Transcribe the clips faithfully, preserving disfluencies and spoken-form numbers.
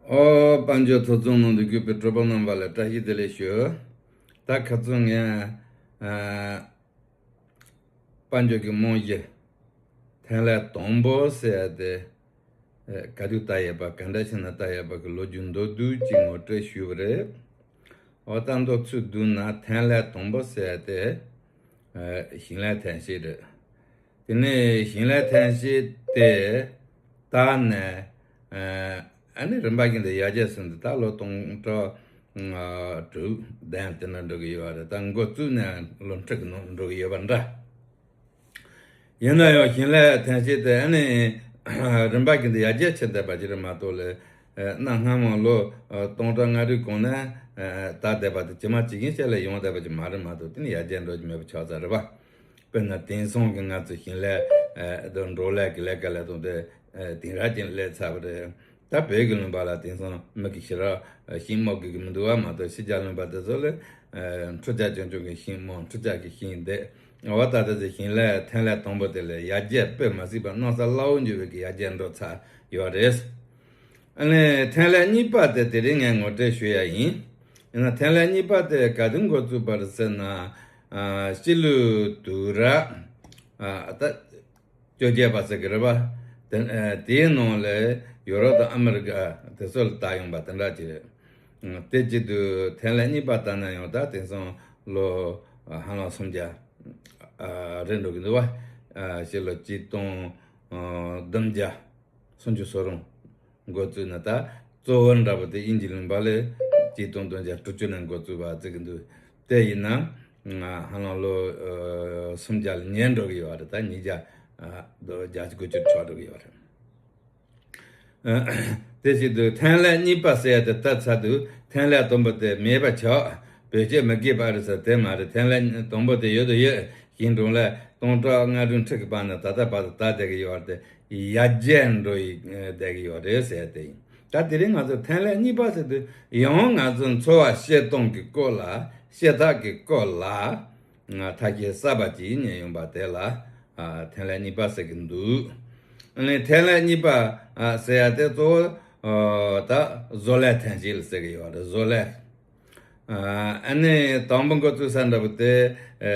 ཨོ། དཔལ་འབྱོར་ཐོ་ཚོང་ནང་དུ་བཞུགས་པའི་གྲོགས་པོ་རྣམ་པ་ལ་བཀྲ་ཤིས་བདེ་ལེགས་ཞུ། ད་ཁ་སང་ངས་ཨ་དཔལ་འབྱོར་གྱི་རྨང་གཞི་ཐོན་ལས་དང་པོ་ཟེར་ཡ་དེ་ཨ་ག་དུས་བཏབ་ཡོད་པ། ག་འདྲ་བྱས་ནས་བཏབ་ཡོད་པ་གི་ལོ་རྒྱུས་མདོར་བསྡུས་ཅིག་ངོ་སྤྲོད་ཞུས་པ་རེད། ཨོ། ད་མདོར་ཚུལ་བསྡུས་ན་ཐོན་ལས་དང་པོ་ཟེར་ཡ་དེ་ཨ་ཞིང་ལས་ཐོན་སྐྱེད་རེད། དེ་ནས་ཞིང་ལས་ཐོན་སྐྱེད་དེ་ད་ནས་ཨ་ཨ་ནི་རིམ་པ་བཞིན་དུ་ཡར་རྒྱས་སོང་སྟེ་ད་ལོ་སྟོང་ཕྲག་ཨ་དྲུག་བདུན་དེ་འདྲ་འགྲོ་གི་ཡོད་རེད། ད་འགོ་བཙུགས་ནས་ལོ་ཁྲི་གི་ནང་འགྲོ་གི་ཡོད་པ་འདྲ། ཡིན་ན་ཡང་ཞིང་ལས་ཐོན་སྐྱེད་དེ་ཨ་ནི་རིམ་པ་བཞིན་དུ་ཡར་རྒྱས་ཕྱིན་བསྡད་པ་ཅིག་རེད་མ་གཏོགས་ལས་ཨ་གནའ་སྔ་མོ་ལོ་ཨ་སྟོང་ཕྲག་ལྔ་དྲུག་གོང་ནས་ཨ་ད་བསྡད་པ་དེ་ཇི་མ་ཇི་བཞིན་བྱས་ལས་ཡོང་བསྡད་པ་ཅིག་མ་རེད་མ་གཏོགས། དེ་ནི་ཡར་རྒྱས་འགྲོ་གི་མེད་པ་ཆགས་ཚར་རེད་པ། དཔེར་ན་དེང་སང་གི་ང་ཚོ་ཞིང་ལས་ཨ་དང་འབྲོག་ལས་ཀྱི་ལས་ཀ་ལས་དང་དེ་ཨ་དེང་རབས་ཅན་སླེབས་ཚར་བ་རེད། ད་བོད་ཀྱི་ལུང་པ་ལ་དེང་སང་མི་གི་ཞེ་དྲག་ཤིང་རྨོ་དགོས་ཀྱི་མི་འདུག་པ་མ་གཏོགས། ཕྱི་རྒྱལ་ལུང་པ་དེ་ཚོ་ལ་ཨ་འཕྲུལ་ཆས་ཆུང་ཆུང་གི་ཤིང་རྨོ། འཕྲུལ་ཆས་ཀྱི་ཤིང་འདེབས། འོ། ད་ལྟ་ཚེ་ཞིང་ལས་ཐོན་ལས་དང་པོ་དེ་ལས་ཡར་རྒྱས་དཔེ་མ་སྲིད་པ་གནམ་ས་བླ་འོག་འགྱུར་བའི་གི་ཡར་རྒྱས་འགྲོ་ཚར་ཡོད་རེད། ཨ་ནི་ཐོན་ལས་གཉིས་པ་དེ་དེ་རིང་ངས་ངོ་སྤྲོད་ཞུ་ཡ་ཡིན། ཡིན་ན་ཐོན་ལས་གཉིས་པ་དེ་ག་དུས་འགོ་བཙུགས་པ་རེད་ཟེར་ན། ཨ་སྤྱི་ལོ་དུས་རབས་ཨ་ད་བཅོ་བརྒྱད་པ་ཟེར་གི་རེད་པ། དེ་ཨ་དེའི་ནང་ལ་ཡོ་རོབ་དང་ཨ་མི་རི་ཀ་དེ་ཚོ་ལ་བཏབ་ཡོང་པ་དེ་འདྲ་ཅིག་རེད། དེ་བྱེད་དུས་ཐོན་ལས་གཉིས་པ་ལྟར་ན་ཡང་ད་དེང་སང་ལོ་ཧ་ལམ་སུམ་བརྒྱ་རེད་འགྲོ་གི་འདུག་པ། ཕྱི་ལོ་གཅིག་སྟོང་བདུན་བརྒྱ་སུམ་ཅུ་སོ་གསུམ་འགོ་བཙུགས་ནས། ད་གཙོ་བོ་འདྲ་པོ་དེ་དབྱིན་ཇི་ལུང་པ་ལ་གཅིག་སྟོང་བདུན་བརྒྱ་དྲུག་ཅུ་ནས་འགོ་བཙུགས་པ་བརྩི་གི་འདུག་དེ་ཡིན་ན་ཧ་ལམ་ལོ་སུམ་བརྒྱ་ལ་ཉེ་འགྲོ་གི་ཡོད་རེད། ད་ཉིས་བརྒྱ་བརྒྱད་ཅུ་གོ་གཅིག་ཆགས་འགྲོ་གི་ཡོད་རེད། དེ་བཞིན་དུ་ཐོན་ལས་གཉིས་པ་ཟེར་ཡ་དེ་ལྟ་ཚར་དུས་ཐོན་ལས་དང་པོ་དེ་མེད་པ་ཆགས། བེད་སྤྱོད་མི་དགོས་པ་རེད་ཟེར་དེ་མ་རེད། ཐོན་ལས་དང་པོ་དེ་ཡོད་དུ་ཡོད། ཞིང་འབྲོག་ལས་སྟོང་ཕྲག་ལྔ་དྲུག་ཁྲི་གི་བར་ན་ད་ལྟ་བར་དུ་ད་བསྡད་ཀྱི་ཡོད་རེད། དེ་ཡར་རྒྱས་འགྲོ་ཡི་བསྡད་ཀྱི་ཡོད་རེད་ཟེར་དེ་ཡིན། ད་དེ་རིང་ང་ཚོ་ཐོན་ལས་གཉིས་པ་ཟེར་དུས་ཡང་ང་ཚོ་འཚོ་བ་སྐྱེལ་སྟངས་ཀྱི་སྐོར་ལ། སྐྱེལ་ཐབས་ཀྱི་སྐོར་ལ་ཐབས་ཤེས་གསར་པ་ཅིག་རྙེད་ཡོང་པ་དེ་ལ་ཨ་ཐོན་ལས་གཉིས་པ་ཟེར་གྱི་འདུག་ཨ་ནི་ཐོན་ལས་གཉིས་པ་ཨ་ཟེར་ཡ་དེ་གཙོ་བོ་ཨ་ད་བཟོ་ལས་ཐོན་སྐྱེད་ལ་ཟེར་གྱི་ཡོད་རེད། བཟོ་ལས། ཨ་ནི་དང་པོ་འགོ་བཙུགས་ས་འདྲ་པོ་དེ་ཨ་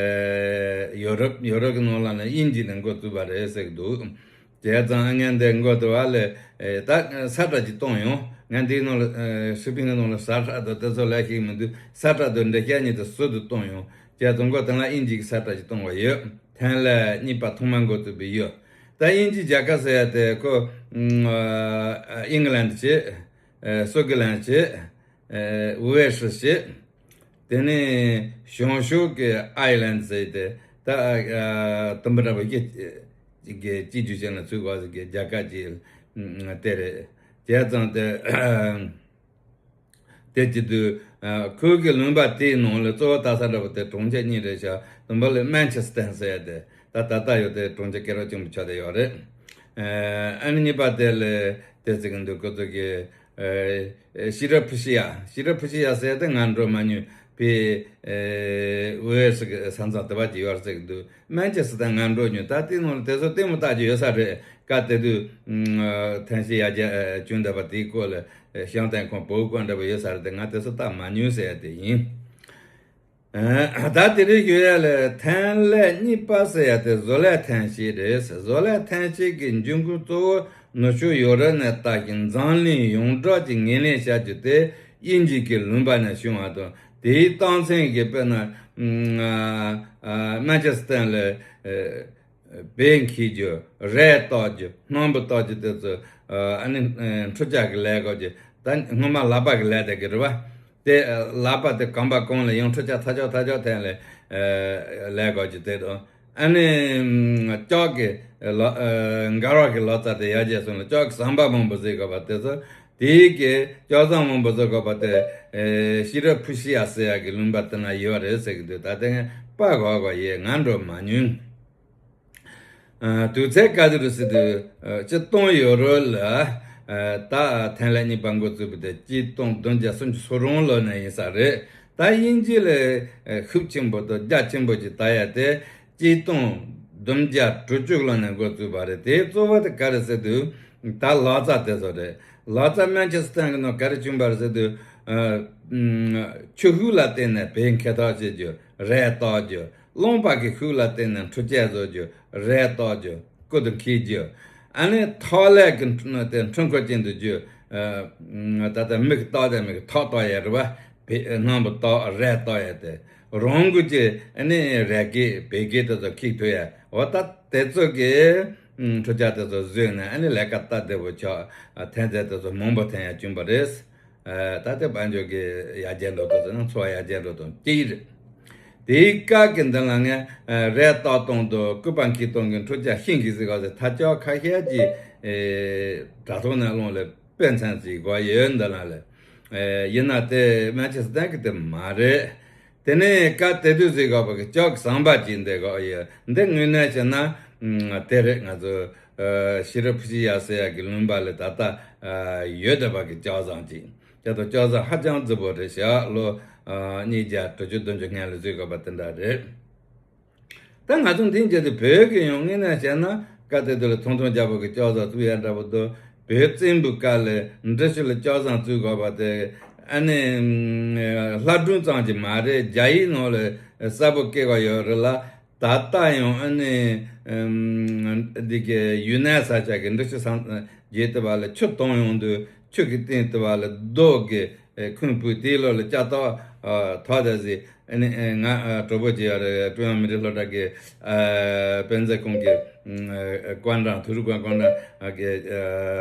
ཡོ་རོབ། ཡོ་རོབ་ཀྱི་ནང་ལ་ནི་དབྱིན་ཇི་ནས་འགོ་བཙུགས་པ་རེད་ཟེར་གྱི་འདུག་བྱས་ཙང་ཨ་ངས་འདི་འགོ་དེ་བ་ལས་ཨེ་ད་ས་ཁྲ་ཅིག་བཏང་ཡོང་། ངས་འདིའི་ནང་ལ་ཨེ་ཧྲི་པིང་གི་ནང་ལ་ས་ཁྲ་དང་དེ་ཚོ་ལས་ཤེས་མི་འདུག་ས་ཁྲ་དང་འབྲི་ཤེས་གཉིས་དེ་ཟུར་དུ་བཏང་ཡོང་། བྱས་ཙང་འགོ་དེ་ལ་དབྱིན་ཇི་གི་ས་ཁྲ་ཅིག་བཏང་བ་ཡོད། ཐོན་ལས་གཉིས་པ་ཐོག་མ་འགོ་བཙུགས་པའི་ཡུལ། ད་དབྱིན་ཇི་རྒྱལ་ཁབ་ཟེར་ཡ་དེ་ཁོ་ཨ་ཨིང་ལན་བྱེད། ཨེ་སུའུ་ཀེ་ལན་བྱེད། ཨེ་ཝེལ་སི་བྱེད། དེ་ནས་བྱང་ཕྱོགས་ཀྱི་ཨའི་ལན་ཟེར་ཏེ་ད་ཨ་དུམ་བུ་འདྲ་པོ་གི་གི་སྤྱི་རྒྱུ་ཅན་ལ་ཚུད་པ་ཟེར་གི་རྒྱལ་ཁབ་ཅིག་དེ་རེད། བྱས་ཙང་དེ་དེ་བྱེད་དུས་ཨ་ཁོའི་གི་ལུང་པ་དེའི་ནང་ལ་གཙོ་བོ་ལྟ་ས་འདྲ་པོ་དེ་གྲོང་ཁྱེར་གཉིས་རེད་ཤག་དུམ་བུ་ལ་མན་ཆེ་སི་ཏན་ཟེར་ཏེ་ད་ད་ལྟ་ཡོད་དེ་གྲོང་ཁྱེར་སྐད་གྲགས་ཆེན་པོ་ཆགས་བསྡད་ཡོད་རེད། ཨ་ནི་གཉིས་པ་དེ་ལ་དེ་ཟེར་གི་འདུག་ཁོ་ཚོ་གི་ཨེ་ཤི་ར་ཕུ་ཤི་ཡ། ཤི་ར་ཕུ་ཤི་ཡ་ཟེར་ཏེ་ང་འགྲོ་མ་མྱོང་བའི་ཨེ་ཝེ་སི་གི་ས་མཚམས་དེ་བ་ཅིག་ཡོད་ཟེར་གི་འདུག་མན་ཆེ་སི་ཏན་ང་འགྲོ་མྱོང་། ད་དེ་ནང་ལ་དེ་ཚོ་ལྟད་མོ་ལྟ་རྒྱུ་ཡོད་ས་རེད། སྐབས་དེ་དུས་ཨ་ཐོན་སྐྱེད་ཡར་རྒྱས་ཨ་བྱུང་བསྡད་པ་དེའི་སྐོར་ལ་ཨེ་ཤང་ཏན་ཁོང་བོའུ་ཁོང་འདྲ་པོ་ཡོད་ས་རེད་དེ། ང་དེ་ཚོ་ལྟ་མ་མྱོང་ཟེར་ཡ་དེ་ཡིན། ཨ་ད་དེ་རིང་ཞུ་ཡ་ལ་ཐོན་ལས་གཉིས་པ་ཟེར་ཡ་དེ་བཟོ་ལས་ཐོན་སྐྱེད་རེད། བཟོ་ལས་ཐོན་སྐྱེད་ཀྱི་འབྱུང་ཁུངས་གཙོ་བོ་ནུབ་ཕྱོགས་ཡོ་རོབ་ནས་ལྟ་ཞིང་འཛམ་གླིང་ཡོངས་གྲགས་ཀྱི་ངོས་ལེན་བྱ་རྒྱུ་དེ་དབྱིན་ཇི་གི་ལུང་པ་ནས་བྱུང་བ་དང་། དེའི་རྟགས་མཚན་གྱི་དཔེར་ན་ཨ་ཨ་མན་ཆེ་སི་ཏན་ལ་ཨ་བེད་འཁྱེར་རྒྱུ། རས་བཏགས་རྒྱུ། སྣམ་བུ་བཏགས་རྒྱུ་དེ་ཚོ་ཨ་ནི་འཕྲུལ་ཆས་ཀྱི་ལས་གོ་རྒྱུ། ད་སྔོན་མ་ལག་པ་གི་ལས་དེ་གི་རེད་བ། དེ་ལག་པ་དེ་གོམ་པ་གང་ལ་ཡང་འཕྲུལ་ཆས་ཐག་ཆོད་ཐག་ཆོད་ཐོན་ལས་ལས་གོ་རྒྱུ་དེ་དང་། ཨ་ནི་ལྕགས་ཀྱི་ལོ་མགར་བ་གི་ལོ་ཙཱ་དེ་ཡར་རྒྱས་སོང་ལ་ལྕགས་ཀྱི་ཟམ་པ་མང་པོ་བཟོས་དགོས་པ་དེ་ཚོ། དེའི་གི་ལྕགས་ཟམ་མང་པོ་བཟོ་དགོས་པ་དེ་ཤི་ར་ཕུ་ཤི་ཡ་ཟེར་ཡ་གི་ལུང་པ་དེ་ན་ཡོད་རེད་ཟེར་གི་འདུག་ད་དེ་ངས་པ་གོ་གོ་ཡས་ང་འགྲོ་མ་མྱོང་། ཨ་དུས་ཚོད་ག་དུས་རེད་ཟེར་དུས་ཨ་སྤྱིར་བཏང་ཡོ་རོབ་ལ་ཨ་ད་ཐོན་ལས་གཉིས་པ་འགོ་བཙུགས་པ་དེ་གཅིག་སྟོང་བདུན་བརྒྱ་སུམ་ཅུ་སོ་གྲངས་ལོ་ནས་ཡིན་ས་རེད། ད་དབྱིན་ཇི་ལ་ཨ་ཤུགས་ཆེན་པོ་དང་རྒྱ་ཆེན་པོ་ཅིག་ལྟ་ཡ་དེ་གཅིག་སྟོང་བདུན་བརྒྱ་དྲུག་ཅུ་ལོ་ནས་འགོ་བཙུགས་པ་རེད། དེའི་གཙོ་བོ་དེ་ག་རེ་ཟེར་དུས་ ད་ལག་རྩལ་དེ་ཚོ་རེད། ལག་རྩལ་མན་ཆེ་སི་ཐན་གྱི་ནང་ག་རེ་བྱུང་བ་རེད་ཟེར་དུས། ཨ། ཨམ། ཆུ་ཤུགས་ལ་བརྟེན་ནས་བེའུ་འཁེལ་འཐག་བྱེད་རྒྱུ། རས་བཏགས་རྒྱུ། རླངས་པ་གི་ཤུགས་ལ་བརྟེན་ནས་འཕྲུལ་ཆས་བཟོ་རྒྱུ། རས་བཏགས་རྒྱུ། རྐུ་དང་འཁྱེར་རྒྱུ། ཨ་ནི་ཐག་ལེ་གི་འཕྲུ་དེ་འཕྲུལ་འཁོར་ཅན་དུ་བསྒྱུར། ཨ། ད་ལྟ་མིག་ཏོག་དེ་མིག་ཐག་གཏོགས་ཡས་རེད་པ། བེ་སྣམ་བུ་ཏོག་རས་བཏགས་ཡས་དེ། རང་འགུལ་གྱིས་ཨ་ནི་རས་སྐེད་བེའུ་སྐེད་དེ་ཚོ་འཁྱེར་ཐུབ་ཡས། འོ་ད་དེ་ཚོ་གི་འཕྲུལ་ཆས་དེ་ཚོ་བཟོས་ནས་ཨ་ནི་ལས་ཀ་སྟབས་བདེ་པོ་ཆགས། ཨ། ཐོན་རྫས་དེ་ཚོ་མང་པོ་ཐོན་ཡས་བྱུང་བ་རེད། ཨ། ད་ལྟ་དཔལ་འབྱོར་གྱི་ཡར་རྒྱས་འགྲོ་དུས་ཚོད་ནང་འཚོ་བ་ཡར་རྒྱས་འགྲོ་དང་གཅིག་རེད། དེའི་སྐབས་ཀྱི་འདི་ལ་ངས། ཨ། རས་བཏགས་སྟངས་དང་སྐུད་པ་འཁྱེར་སྟངས་ཀྱི་འཕྲུལ་ཆས་ཤེས་གི་ཟིག་ག་ཟེར་ཐ་ཅག་ཁ་ཤས་ཀྱིས། ཨེ། དྲ་ཐོག་ནས་བླངས་ལས་དཔེ་མཚོན་ཟིག་གོ་ཡོད་འདི་ལ་ལས། ཨེ། ཡིན་ན་དེ་མན་ཆེ་སི་ཐན་གི་དེ་མ་རེད། དེ་ནས་སྐབས་དེ་དུས་ཟིག་ག་བ་གི་ལྕགས་ཟམ་པ་ཅིག་འདི་ག་ཡོད། འདི་དངོས་གནས་བྱས་ན། ཨ། དེ་རེད། ང་ཚོ། ཨ། ཤེས་རབ་ཕུན་སུམ་ཡར་སོན་ཡག་གི་ལུང་པ་ལ་ད་ལྟ། ཨ། ཡོད་བསྡད་པ་གི་ལྕགས་ཟམ་ཅིག་ད་ལྟ་ལྕགས་ཟམ་ཧ་ཅང་རྫིག་པོ་རེད་ཤག་ལོ། ཨ། ཉིས་བརྒྱ་དྲུག་ཅུ་བདུན་ཅུ་སྔོན་ལ་བཟོས་དགོས་པ་དེ་འདྲ་རེད། ད་ང་ཚོ་འདི་འཇལ་དུས་བོད་ཀྱི་ཡང་དངོས་གནས་བྱས་ན་སྐབས་དེ་དུས་ལ་ཐུང་ཐུང་རྒྱལ་པོ་གི་ལྕགས་ཟམ་བཙུགས་ཡ་འདྲ་པོ་འདུག་བོད་བཙན་པོའི་སྐབས་ལ་འབྲི་ཆུ་ལ་ལྕགས་ཟམ་བཙུགས་དགོས་པ་དེ། ཨ་ནི། ལྷ་སྒྲུང་ཙམ་གྱི་མ་རེད། རྒྱ་ཡིག་ནང་ལ་གསལ་པོ་བཀོད་པ་ཡོད་རེད་ལ། ད་ལྟ་ཡང་ཨ་ནི། ཨམ། འདི་གའི་ཡུན་ནན་ས་ཆ་གི་འབྲི་ཆུ་ཟམ་བརྒྱད་དེ་བ་ལ་ཆུ་གཏོང་ཡོང་དུས་ཆུ་གི་སྟེང་དེ་བ་ལ་རྡོ་གི་ཁུང་བུད། དེའི་ལོགས་ལ་ལྕགས་ཐག་ཐོགས་ད་ཟིག་ཨ་ནི། ཨེ། ང་གྲོགས་པོ་ཅིག་ཡོད་རེད། ཀྲུང་དབྱང་མི་རིགས་སློབ་གྲྭ་གི། ཨ། དཔེ་མཛོད་ཁང་གི། ཨ། ཀོང་ཀྲང་། ཐུའུ་རུ་ཀོང་ཀྲང་གི། ཨ།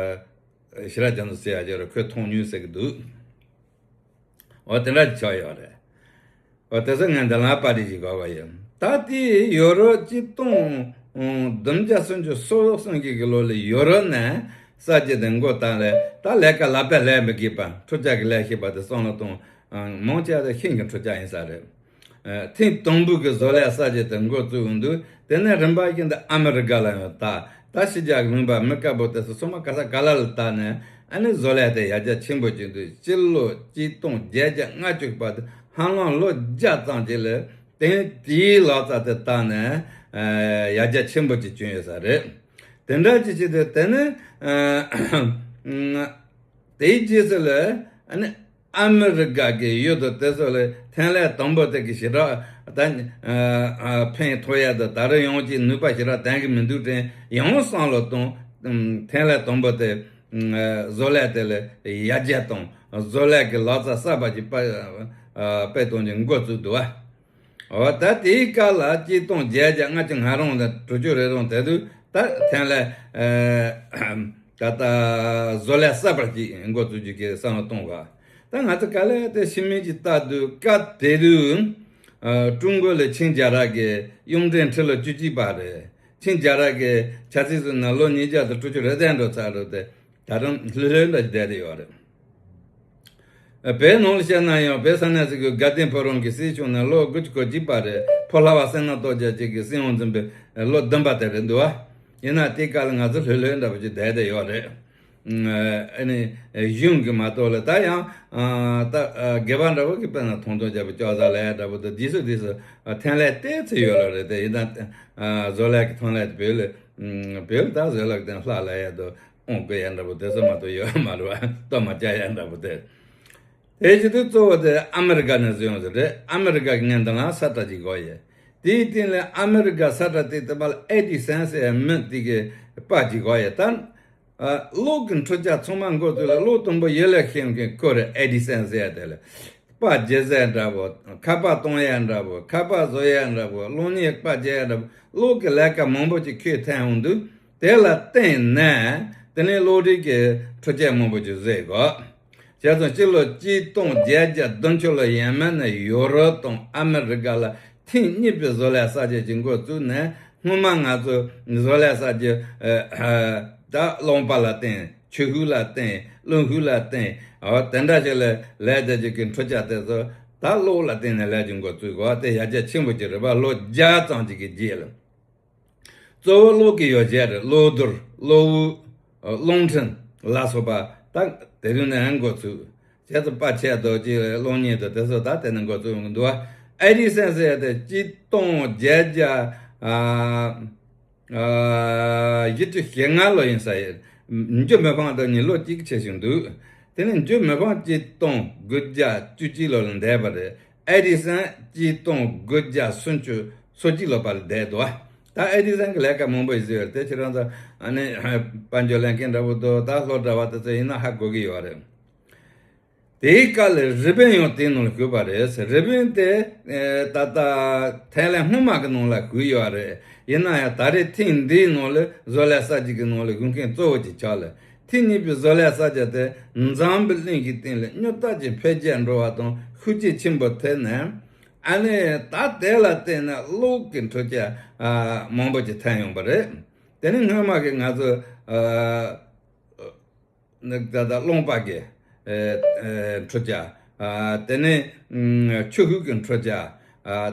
ཞི་ར་རྒྱ་མཚོ་ཟེར་ཡ་ཅིག་ཡོད་རེད། ཁོས་མཐོང་མྱོང་ཟེར་གི་འདུག་འོ་དེ་འདྲ་ཅིག་ཆགས་ཡོད་རེད། འོ་དེ་ཚོ་ངས་འདི་ལ་པར་རིས་ཤིག་གོ་བ་ཡིན། ད་ལྟའི་ཡོ་རོབ་གཅིག་སྟོང་བདུན་བརྒྱ་སུམ་ཅུ་སོ་གསུམ་གྱི་གི་ལོ་ལ་ཡོ་རོབ་ནས་གསར་བརྗེ་དེ་འགོ་བཏང་ལས། ད་ལས་ཀ་ལག་པས་ལས་མི་དགོས་པ། འཕྲུལ་ཆས་ཀྱིས་ལས་ཤེས་པ་དེ་བསམ་བློ་གཏོང་། མང་ཆེ་བ་དེ་ཤིང་གི་འཕྲུལ་ཆས་ཡིན་ས་རེད། ཨ། ཐེངས་དང་པོ་གི་བཟོ་ལས་གསར་བརྗེ་དེ་འགོ་བཙུགས་ཡོང་དུས། དེ་ནས་རིམ་པ་བཞིན་དུ་ཨ་མི་རི་ཀ་ལ་ཡང་བལྟ། ད་ཕྱི་རྒྱལ་གྱི་ལུང་པ་མི་དཀར་པོ་དེ་ཚོ་ཚང་མ་ག་ས་ག་ལ་ལ་བལྟ་ནས། ཨ་ནི་བཟོ་ལས་དེ་ཡར་རྒྱས་ཆེན་པོ་བྱུང་དུས། སྤྱི་ལོ་གཅིག་སྟོང་བརྒྱད་བརྒྱ་ལྔ་བཅུ་བར་དུ་ཧ་ལམ་ལོ་བརྒྱ་ཙམ་ཅིག་ལ་དེ། དེའི་ལག་རྩལ་དེ་བལྟས་ནས། ཨ། ཡར་རྒྱས་ཆེན་པོ་ཅིག་བྱུང་ཡོད་ས་རེད། དེ་འདྲ་ཅིག་བྱེད་དུས་དེ་ནི། ཨ། དེའི་རྗེས་སུ་ལ་ཨ་ནི་ཨ་མི་རི་ཀ་གི་ཡུལ་དུ་དེ་ཚོ་ལ་ཐོན་ལས་དང་པོ་དེ་གི་ཞེ་དྲག་ད། ཨ། ཕན་ཐོགས་ཡ་དང་། ད་རུང་ཡང་ཅིག་ནུས་པ་ཞེ་དྲག་ལྡན་གི་མི་འདུག་དྲན་ཡང་བསམ་བློ་བཏང་། ཐོན་ལས་དང་པོ་དེ། ཨ། བཟོ་ལས་དེ་ལ་ཡར་རྒྱས་བཏང་། བཟོ་ལས་ཀྱི་ལག་རྩལ་གསར་པ་ཅིག་སྤེལ། ཨ། སྤེལ་གཏོང་གི་འགོ་བཙུགས་འདུག་བ། འོ་ད་དེའི་སྐབས་ལ་གཅིག་སྟོང་བརྒྱད་བརྒྱ་ལྔ་བཅུ་ང་རང་ལ་དྲུག་ཅུ་རེ་རང་དེ་དུས་ད་ཐོན་ལས། ཨ། ད་ལྟ་བཟོ་ལས་གསར་པ་ཅིག་འགོ་བཙུགས་རྒྱུ་གི་བསམ་བློ་གཏོང་བ། ད་ང་ཚོ་ག་ལེ་དེ་ཤི་མིན་གྱི་ལྟ་དུས། སྐབས་དེ་དུས། ཨ། ཀྲུང་གོ་ལ་ཆིང་རྒྱལ་རབས་ཀྱི་གཡུང་དྲུང་ཁྲི་ལོ་བཅུ་གཅིག་པ་རེད། ཆིང་རྒྱལ་རབས་ཀྱི་ཆ་ཚིགས་སུ་ན་ལོ་ཉིས་བརྒྱ་དང་དྲུག་ཅུ་རེ་བདུན་འགྲོ་ཚར་རེད་དེ། ད་རུང་ལྷོད་ལྷོད་འདྲ་ཞིག་བསྡད་དེ་ཡོད་རེད། བོད་ནང་ལ་བཤད་ན་ཡང་བོད་ས་གནས་སུ་གི་དགའ་ལྡན་ཕོ་བྲང་གི་སྲིད་སྐྱོང་ནི་ལོ་དགུ་བཅུ་གོ་གཅིག་པ་རེད། ཕོ་ལྷ་བ་སེང་ནག་སྟོབས་རྒྱལ་གཅིག་གི་སྲིད་དབང་འཛིན་པའི་ལོ་བདུན་པ་དེ་རེད་འདུག་བ། ཡིན་ན་དེའི་སྐབས་ལ་ང་ཚོ་ལྷོད་ལྷོད་འདྲ་པོ་ཅིག་བསྡད་དེ་ཡོད་རེད། ཨ་ནི་གཞུང་གི་མ་གཏོགས་ལ། ད་ཡང་ད་སྒེར་པ་འདྲ་པོ་གི་དཔེར་ན་ཐོང་ཐོང་རྒྱབ་པའི་ལྕགས་ཟམ་ལས་འདྲ་པོ་དང་དེ་ཚོ་དེ་ཚོ་ཐོན་ལས་ཏོག་ཙམ་ཡོད་ལ་རེད་དེ། ཡིན་ན་བཟོ་ལས་ཀྱི་ཐོན་ལས་དེ་བོད་ལ། བོད་ལ་ད་བཟོ་ལས་ཀྱི་ཐོན་ལས་ལ་ཡ་དོ། ཨོང་ཀི་ཡ་འདྲ་པོ་དེ་ཚོ་མ་གཏོགས་ཡོད་མ་རེད་བ། ལྟོ་མ་བཅའ་ཡ་འདྲ་པོ་དེ། དེ་བྱེད་དུས་གཙོ་བོ་དེ་ཨ་མི་རི་ཀ་ནས་བཟོས་ཡོང་ཟེར་རེད། ཨ་མི་རི་ཀ་གི་ངས་འདི་ལ་ས་ཁྲ་ཅིག་གོ་ཡས། དེའི་སྟེང་ལ་ཨ་མི་རི་ཀ་ས་ཁྲ་དེ་དེ་པ་ལ་ཨེ་ཌི་སན་ཟེར་ཡ་མི་དེ་གི་པར་ཅིག་གོ་ཡས། ད་གློག་གི་འཕྲུལ་ཆས་ཚང་མ་འགོ་བཙུགས་ལ་གློག་དང་པོ་ཡུལ་ལ་ཤེས་མཁན་ཁོ་རེད། ཨེ་ཌི་སན་ཟེར་ཡ་དེ་ལ། པར་བརྗེ་ས་འདྲ་པོ། ཁ་པར་གཏོང་ཡ་འདྲ་པོ། ཁ་པར་བཟོ་ཡ་འདྲ་པོ། གློག་བརྙན་པར་བརྗེ་ཡ་འདྲ་པོ། གློག་གི་ལས་ཀ་མང་པོ་ཅིག་ཁོས་ཐོན་འོང་དུས། དེ་ལ་བརྟེན་ནས་དེ་ནས་གློག་རིག་གི་འཕྲུལ་ཆས་མང་པོ་ཅིག་བཟོས་གོ། བྱས་ཙང་སྤྱི་ལོ་གཅིག་སྟོང་བརྒྱད་བརྒྱ་བདུན་ཅུ་ལོ་ཡས་མས་ནས་ཡོ་རོབ་དང་ཨ་མི་རི་ཀ་ལ་ཐེངས་གཉིས་པའི་བཟོ་ལས་གསར་བརྗེ་ཅིག་འགོ་བཙུགས་ནས། སྔོན་མ་ང་ཚོ་བཟོ་ལས་གསར་བརྗེ། ཨ། ད་རླངས་པ་ལ་བརྟེན། ཆུ་ཤུགས་ལ་བརྟེན། རླུང་ཤུགས་ལ་བརྟེན། འོ་དེ་འདྲ་ཞིག་ལས་ལས་དེ་ཅིག་གི་འཕྲུལ་ཆས་དེ་ཚོ་ད་གློག་ལ་བརྟེན་ནས་ལས་ཀྱི་འགོ་བཙུགས་གོ། དེ་ཡར་རྒྱས་ཆེན་པོ་ཅིག་རེད་པ། ལོ་བརྒྱ་ཙམ་ཅིག་གི་རྗེས་ལ། གཙོ་བོ་གློག་གི་ཡོ་བྱད་རེད། གློག་རྡུལ། གློག་དབུགས། རླུང་འཕྲིན་ལ་སོགས་པ་ད་དེ་རིང་ནས་འགོ་ཚུགས། བྱས་ཙང་པར་ཆས་དང་ཅིག་གློག་བརྙན་དང་དེ་ཚོ་ད་དེ་ནས་འགོ་བཙུགས་ཡོང་གི་འདུག་བ། ཨེ་ཌི་སན་ཟེར་ཡ་དེ་གཅིག་སྟོང་བརྒྱད་བརྒྱ། ཨ། ཨ། བཞི་བཅུ་ཞེ་ལྔ་ལོ་ཡིན་ས་ཡིན། འཇུ་མི་ཕམ་དང་གཉིས་ལོ་གཅིག་ཕྱིན་བཞིན་འདུག་དེ་ནས་འཇུ་མི་ཕམ་གཅིག་སྟོང་དགུ་བརྒྱ་བཅུ་གཅིག་ལོ་ལ་འདས་པ་རེད། ཨེ་ཌི་སན་གཅིག་སྟོང་དགུ་བརྒྱ་སུམ་ཅུ་སོ་གཅིག་ལོ་བར་ལ་བསྡད་འདུག་ད་ཨེ་ཌི་སན་གྱི་ལས་ཀ་མང་པོ་ཞིག་བཟོས་ཡོད་རེད། དེ་ཁྱེད་རང་ཚོ་ཨ་ནི་དཔལ་འབྱོར་ལེན་མཁན་འདྲ་པོ་འདུག་ད་ལྷོ་འདྲ་བ་དེ་ཚོ་ཡིན་ན་ཧ་གོ་གི་ཡོད་རེད། དེའི་སྐབས་ལ་རི་པིན་ཡང་དེའི་ནང་ལ་བཞུགས་པ་རེད། རི་པིན་དེ་ད་ལྟ་ཐའི་ལན་སྔོན་མ་གི་ནང་ལ་བཞུགས་ཡོད་རེད། ཡིན་ན་ཡང་ད་རེས་ཐེངས་འདིའི་ནང་ལ་བཟོ་ལས་གསར་བརྗེ་གི་ནང་ལ་བཞུགས་མཁན་གཙོ་བོ་ཅིག་ཆགས་ལ། ཐེངས་གཉིས་པའི་བཟོ་ལས་གསར་བརྗེ་དེ་འཛམ་བུ་གླིང་གི་སྟེང་ལ་སྙོབ་སྟེགས་ཀྱི་འཕེལ་རྒྱས་འགྲོ་བ་དང་ཤུགས་རྐྱེན་ཆེན་པོ་ཐེབས་ནས། ཨ་ནི་ད་དེ་ལ་བརྟེན་ནས་གློག་གི་འཕྲུལ་ཆས་མང་པོ་ཅིག་ཐོན་ཡོང་པ་རེད། དེ་ནི་སྔོན་མ་གི་ང་ཚོ་ད་ལྟ་རླངས་པ་གི་འཕྲུལ་ཆས། དེ་ནི་ཆུ་ཤུགས་ཀྱི་འཕྲུལ་ཆས།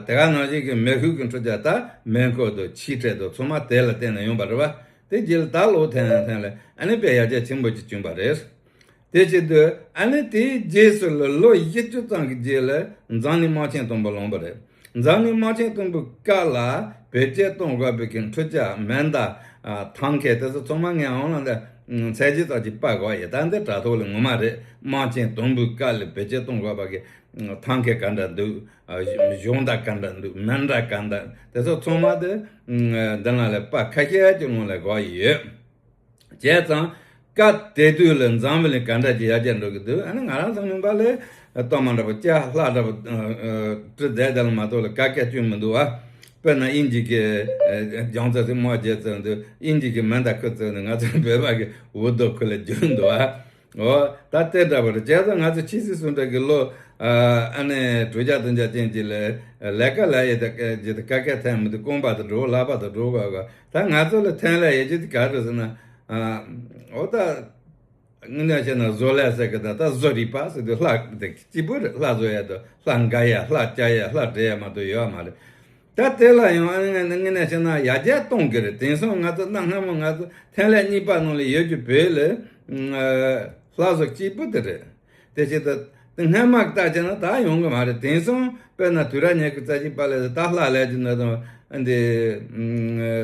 དེ་ག་ནང་བཞིན་གྱི་མེ་ཤུགས་ཀྱི་འཕྲུལ་ཆས། ད་མེ་འཁོར་དང་ཆེ་ཁྲ་དང་ཚང་མ་དེ་ལ་བརྟེན་ནས་ཡོང་པ་རེད་པ། དེ་རྗེས་ལ་ད་གློག་ཐོན་ཡང་ཐོན་ལ་ཨ་ནི་དཔེ་ཡར་རྒྱས་ཆེན་པོ་ཅིག་བྱུང་པ་རེད། དེ་བྱེད་དུས་ཨ་ནི་དེའི་རྗེས་སུ་ལ་ལོ་བཞི་བཅུ་ཙམ་གྱི་རྗེས་ལ་འཛམ་གླིང་དམག་ཆེན་དང་པོ་ལངས་པ་རེད། འཛམ་གླིང་དམག་ཆེན་དང་པོའི་སྐབས་ལ་བེད་སྤྱོད་གཏོང་དགོས་པའི་གི་འཕྲུལ་ཆས་མེ་མདའ། ཐང་ཁེ་དེ་ཚོ་ཚང་མ་ངས་ཨོན་ལན་དུ་ཚད་གཞི་ཙམ་ཅིག་ཕབ་དགོས་ཡོད། ད་འདི་དྲ་ཐོག་ལ་ངོ་མ་རེད། དམག་ཆེན་དང་པོའི་སྐབས་ལ་བེད་སྤྱོད་གཏོང་དགོས་པ་གི་ཐང་ཁེ་ག་འདྲ་འདུག་གཞུང་མདའ་ག་འདྲ་འདུག་མེ་མདའ་ག་འདྲ། དེ་ཚོ་ཚང་མ་དེ་འདི་ནང་ལ་པར་ཁ་ཤས་ཀྱི་ནང་ལ་བཀོད་ཡོད། བྱས་ཙང་སྐབས་དེ་དུས་ལ་འཛམ་བུ་གླིང་ག་འདྲ་ཅིག་ཡར་རྒྱས་འགྲོ་གི་འདུག་ཨ་ནི་ང་རང་ཚོ་མིན་པ་ལས་གཏོར་མ་འདྲ་པོ་ལྕགས་ལྷག་འདྲ་པོ་བྲི་བསྡད་དེ་ལ་མ་གཏོགས་ལ་ག་གེ་སྐྱོན་མི་འདུག་བ། དཔེར་ན་དབྱིན་ཇི་གི་རྒྱང་རྩེད་སྲིན་མོ་རྒྱལ་རྩེད་འདུག་དབྱིན་ཇི་གི་མེ་མདའ་ཁུ་རྩེད་འདུག་ང་ཚོ་བོད་པ་གི་འུར་རྡོ་ཁུ་ལ་རྒྱུག་འདུག་བ། འོ་ད་དེ་འདྲ་པོ་རེད། བྱས་ཙང་ང་ཚོ་ཆོས་སྲིད་ཟུང་འབྲེལ་གྱི་ལོ་ཨ་ནི་དྲུག་བརྒྱ་བདུན་བརྒྱ་ཅན་གྱི་ལས་ལས་ཀ་ལས་ཡོད་དེ་ཀ་ཀ་ཐན་མི་འདུག་རྐང་པ་དུ་འགྲོ་ལག་པ་དུ་འགྲོ་དགོས་གོ་ད་ང་ཚོ་ལ་ཐན་ལས་ཡོད་ཀྱི་དེ་ག་རེ་ཟེར་ན། འོ་ད་དངོས་གནས་བཤད་ན་བཟོ་ལས་ཟེར་གི་ད་ད་བཟོ་རིག་པ་ཟེར་དུས་ལྷ་དེ་གཅིག་པུ་རེད། ལྷ་བཟོ་ཡ་དང་ལྷ་འགའ་ཡ་ལྷ་བཅའ་ཡ་ལྷ་འདྲེ་ཡ་མ་གཏོགས་ཡོད་མ་རེད། ད་དེ་ལ་ཡང་ཨ་ནི་དངོས་གནས་བཤད་ན་ཡར་རྒྱས་གཏོང་གི་རེད། དེང་སང་ང་ཚོ་གནའ་སྔ་མོ་ང་ཚོ་ཐན་ལས་གཉིས་པ་ནང་ལ་ཡོད་རྒྱུ་བོད་ལ་ལྷ་བཟོ་གཅིག་པུ་དེ་རེད། དེ་བྱེད་དུ་དེ་སྔ་མ་ལྟ་བྱས་ན་ད་ཡོང་གི་མ་རེད། དེང་སང་དཔེར་ན་དུས་རབས་ཉི་ཤུ་རྩ་གཅིག་པ་ལས་ད་ལྷ་ལས་ཀྱི་ནི་དང་འདི་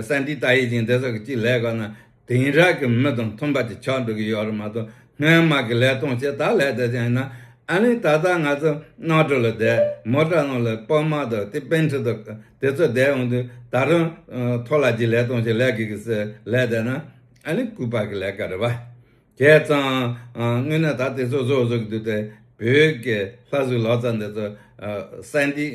སན་ཏི་ཏ་ཡི་ཅིང་དེ་ཚོ་གི་གཅིག་ལས་ག་ན་དེང་རབས་ཀྱི་མི་དང་མཐུན་པ་ཅིག་ཆགས་འགྲོ་གི་ཡོད་རེད་མ་གཏོགས། སྔོན་མ་གི་ལས་སྟངས་བྱས་ད་ལས་དེ་ཅན་ཡིན་ན་ཨ་ནི་ད་ལྟ་ང་ཚོ་གནམ་གྲུ་ལ་བསྡད་མོ་ཊ་ནང་ལ་པར་མ་དང་དེ་པན་ཁྲི་དང་དེ་ཚོ་བསྡད་འོང་དུས་ད་རུང་ཐོག་ལ་གྱི་ལས་སྟངས་བྱས་ལས་དགོས་ཀྱི་ཟེར་ལས་བསྡད་ན་ཨ་ནི་ལྐུགས་པ་གི་ལས་ཀ་རེད་བ། བྱས་ཙང་དངོས་གནས་ད་དེ་ཚོ་བཟོ་བཟོ་གི་འདུག་སྟེ་བོད་ཀྱི་ལྷ་བཟོའི་ལག་རྩལ་འདི་ཚོ་སན་ཏི་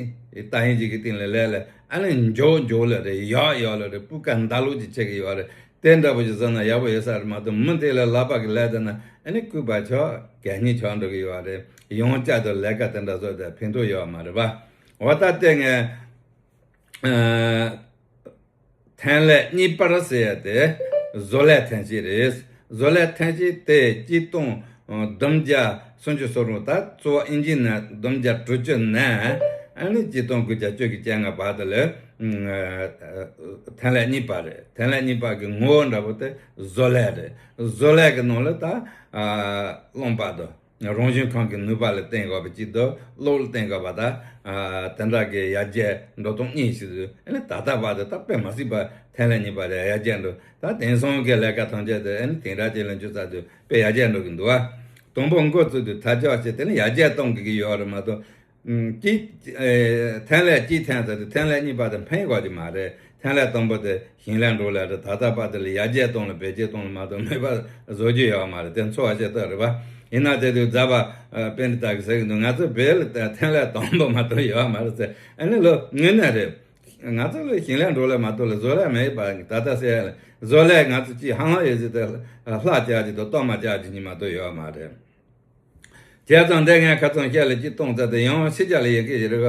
ཏ་ཡིན་ཅིག་གི་སྟེང་ལ་ལས་ལས་ཨ་ནི་མགྱོགས་མགྱོགས་ལ་རེད། ཡག་ཡག་ལ་རེད། སྤུས་ཀ་འདྲ་ལུགས་ཅིག་ཆགས་ཀྱི་ཡོད་རེད། དེ་འདྲ་པོ་ཞིག་བཟོས་ན་ཡག་པོ་ཡོད་ས་རེད་མ་གཏོགས་མི་དེ་ལ་ལག་པ་གི་ལས་དེ་ན་ཨ་ནི་ལྐུགས་པ་ཆགས་གད་སྙིགས་ཆགས་འགྲོ་གི་ཡོད་རེད། ཡང་བསྐྱར་དུ་ལས་ཀ་དེ་འདྲ་བཟོས་ཏེ་ཕན་ཐོགས་ཡོད་མ་རེད་པ། འོ་ད་ལྟ་ངས་ཐན་ལས་གཉིས་པར་ཟེར་ཡ་དེ་བཟོ་ལས་ཐོན་སྐྱེད་རེད། བཟོ་ལས་ཐོན་སྐྱེད་དེ་གཅིག་སྟོང་བདུན་བརྒྱ་སུམ་ཅུ་སོ་དྲུག་ད་གཙོ་བོ་ཨིན་ཇི་ནས་བདུན་བརྒྱ་དྲུག་ཅུ་ནས་ཨ་ནི་གཅིག་སྟོང་དགུ་བརྒྱ་བཅུ་གི་བཅོ་ལྔ་བར་དུ་ལ་ཐན་ལས་གཉིས་པ་རེད། ཐན་ལས་གཉིས་པ་གི་ངོ་བོ་འདྲ་པོ་དེ་བཟོ་ལས་རེད། བཟོ་ལས་གི་ནང་ལ་ད་རླངས་པ་དང་། རང་བྱུང་ཁམས་ཀྱི་ནུས་པ་ལ་བརྟེན་དགོས་པ་གཅིག་དང་གློག་ལ་བརྟེན་དགོས་པ་དང་། དེ་འདྲ་གི་ཡར་རྒྱས་འགྲོ་སྟངས་གཉིས་ཤིག་ཏུ་ཨ་ནི་ད་ལྟ་བར་དུ་ད་དཔེ་མ་སྲིད་པ་ཐན་ལས་གཉིས་པ་རེད། ཡར་རྒྱས་འགྲོ་ད་དེང་སང་གི་ལས་ཀ་ཐམས་ཅད་དུ་ཨ་ནི་དེང་རབས་ཅན་ལ་འགྱུར་ཚར་དུས་དཔེ་ཡར་རྒྱས་འགྲོ་གི་འདུག་ཨ། དང་པོ་འགོ་བཙུགས་དུས་ཐ་ཆག་བྱས་དེ་ནི་ཡར་རྒྱས་གཏོང་དགོས་ཀྱི་ཡོད་རེད་མ་གཏོགས། གཅིག་ཐན་ལས་གཅིག་ཐན་ཟེར་དུས་ཐན་ལས་གཉིས་པ་དེ་ཕན་དགོས་ཀྱི་མ་རེད། ཐན་ལས་དང་པོ་དེ་ཞིང་ལས་འབྲོག་ལས་རེད། ད་ལྟ་བར་དུ་ལ་ཡར་རྒྱས་གཏོང་ལ་བེད་སྤྱོད་གཏོང་ལ་མ་གཏོགས་མེད་པ་བཟོ་རྒྱུ་ཡོད་མ་རེད། དེ་འཚོ་བ་ཤེས་རྟོགས་རེད་པ། ཡིན་ན་དེ་དུས་རྫ་པ་པན་ཏི་ཏ་གི་ཟེར་གི་འདུག་ང་ཚོ་བོད་ལ་ཐན་ལས་དང་པོ་མ་གཏོགས་ཡོད་མ་རེད་ཟེར། ཨ་ནི་ལོ་དངོས་གནས་རེད། ང་ཚོ་ལ་ཞིང་ལས་འབྲོག་ལས་མ་གཏོགས་ལ་བཟོ་ལས་མེད་པ་ད་ལྟ་ཟེར་ཡ་ལ་བཟོ་ལས་ང་ཚོ་ཅིག་ཧང་ལ་ཡོད་ཟེར་ཏེ་ལྷ་བཅག་ཅིག་དང་གཏོར་མ་བཅག་ཅིག་གཉིས་མ་གཏོགས་ཡོད་མ་རེད། བྱས་ཙང་འདི་ངས་ཁ་ཚོན་བཤད་ལ་གཅིག་གཏོང་ཚར་ཏེ་ཡང་ཕྱི་རྒྱལ་ལ་ཡི་གེ་ཞིག་རེད་ག་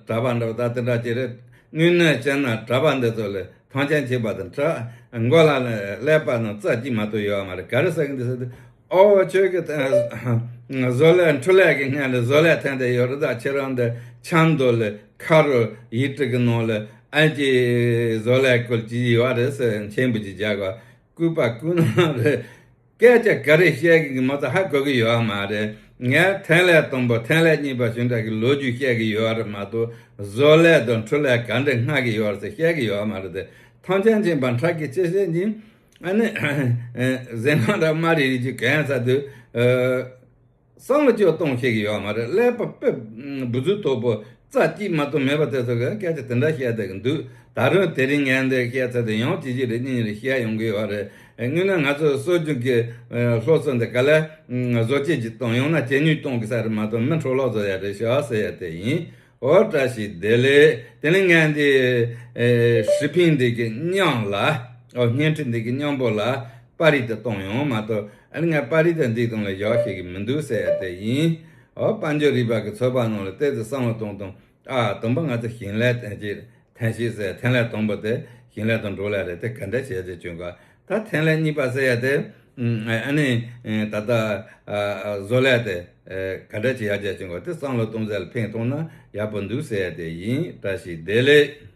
གྲྭ་པ་འདྲ་བ་ད་དེ་འདྲ་ཅིག་རེད། དངོས་གནས་བྱས་ན་གྲྭ་པ་འདི་ཚོ་ལ་ཐང་ཆེན་བྱེད་པ་དང་གྲྭ་མགོ་ལ་ཀླད་པ་ནང་རྩ་གཅིག་མ་གཏོགས་ཡོད་མ་རེད། ག་རེ་ཟེར་གི་འདུག་ཟེར་དུས་ཨོ་ཁྱོད་ཀྱི་བཟོ་ལས་འཕྲུལ་ལས་ཀྱི་སྔོན་ལ་བཟོ་ལས་ཐོན་ཏེ་ཡོད་རེད། ད་ཁྱེད་རང་འདི་ཆབ་མདོ་ལ་ཁ་རུ་ཡིག་ཕྲུག་གི་ནང་ལ་ཨ་ཅེ་བཟོ་ལས་སྐོར་གྱི་ཡོད་རེད་ཟེར་མཆན་བུ་ཅིག་རྒྱག་ག་ལྐུགས་པ་ལྐུགས་ནོར་རེད། སྐད་ཆ་ག་རེ་བཤད་གི་མ་གཏོགས་ཧ་གོ་གི་ཡོད་མ་རེད། ངས་ཐན་ལས་དང་པོ་ཐན་ལས་གཉིས་པ་བྱུང་འདྲ་གི་ལོ་རྒྱུས་བཤད་གི་ཡོད་རེད་མ་གཏོགས་བཟོ་ལས་དང་འཕྲུལ་ལས་ག་འདྲ་སྔ་གི་ཡོད་རེད་ཟེར་བཤད་གི་ཡོད་མ་རེད་དེ། ཐང་ཆེན་ཆེན་པ་འཁྲབ་གི་ཆེ་ཤེས་ཀྱི་ ཨ་ནི་ཟན་མ་ར་མ་རེ་རེ་ཅིག་གན་ས་དུས། བསམ་བློ་ཅིག་གཏོང་ཤེས་ཀྱི་ཡོད་མ་རེད། ཀླད་པ་དཔེ་འབུ་ཚུགས་མཐོ་པོ་རྩ་གཅིག་མ་གཏོགས་མེད་པ་དེ་ཚོ་གི་སྐད་ཆ་དེ་འདྲ་བཤད་བསྡད་ཀྱི་འདུག་ད་རུང་དེ་རིང་ངས་འདི་བཤད་ཚར་དུས་ཡང་གཅིག་གཅིག་རེ་གཉིས་རེ་བཤད་ཡོང་གི་ཡོད་རེད། དངོས་གནས་ང་ཚོ་སྲོལ་རྒྱུན་གྱི་སློབ་གསོ་འདི་ག་ལ་བཟོ་བཅོས་ཅིག་གཏོང་ཡོང་ན་ཇེ་ཉུང་གཏོང་གི་ས་རེད་མ་གཏོགས་མི་འཕྲོ་བརླག་བཟོ་ཡ་རེད་ཤག་ཟེར་ཡ་དེ་ཡིན། ཨོ་བཀྲ་ཤིས་བདེ་ལེགས། དེ་ནས་ངས་འདི་ཨེ་ཧྲི་ཕིང་འདི་གི་མཉམ་ལ། ཨོ་བརྙན་འཕྲིན་འདི་གི་མཉམ་པོ་ལ་པར་རིས་དེ་གཏོང་ཡོང་མ་གཏོགས། ཨ་ནི་ངས་པར་རིས་དེ་འདི་གཏོང་ལ་བཞག་ཤེས་ཀྱི་མི་འདུག་ཟེར་ཡ་དེ་ཡིན། ཨོ་དཔལ་འབྱོར་རིག་པ་གི་ཚོད་དཔག་ནང་ལ་ཏོག་ཙམ་བསམ་བློ་གཏོང་གཏོང་། ཨ་དང་པོ་ང་ཚོ་ཞིང་ལས་ཐོན་སྐྱེད་ཐོན་སྐྱེད་ཟེར་ཐོན་ལས་དང་པོ་དེ་ཞིང་ལས་དང་འབྲོག་ལས་རེད། དེ་ག་འདྲ་བྱས་ཏེ་བྱུང་ག་ད་ཐོན་ལས་གཉིས་པ་ཟེར་ཡ་དེ། ཨ་ནི་ད་ལྟ་བཟོ་ལས་དེ་ག་འདྲ་བྱེད་ཡག་བྱས་བྱུང་ག་དེ་བསམ་བློ་གཏོང་ཚད་ལ་ཕན་ཐོགས་ན་ཡག་པོ་འདུག་ཟེར་ཡ་དེ་ཡིན། བཀྲ་ཤིས་བདེ་ལེགས།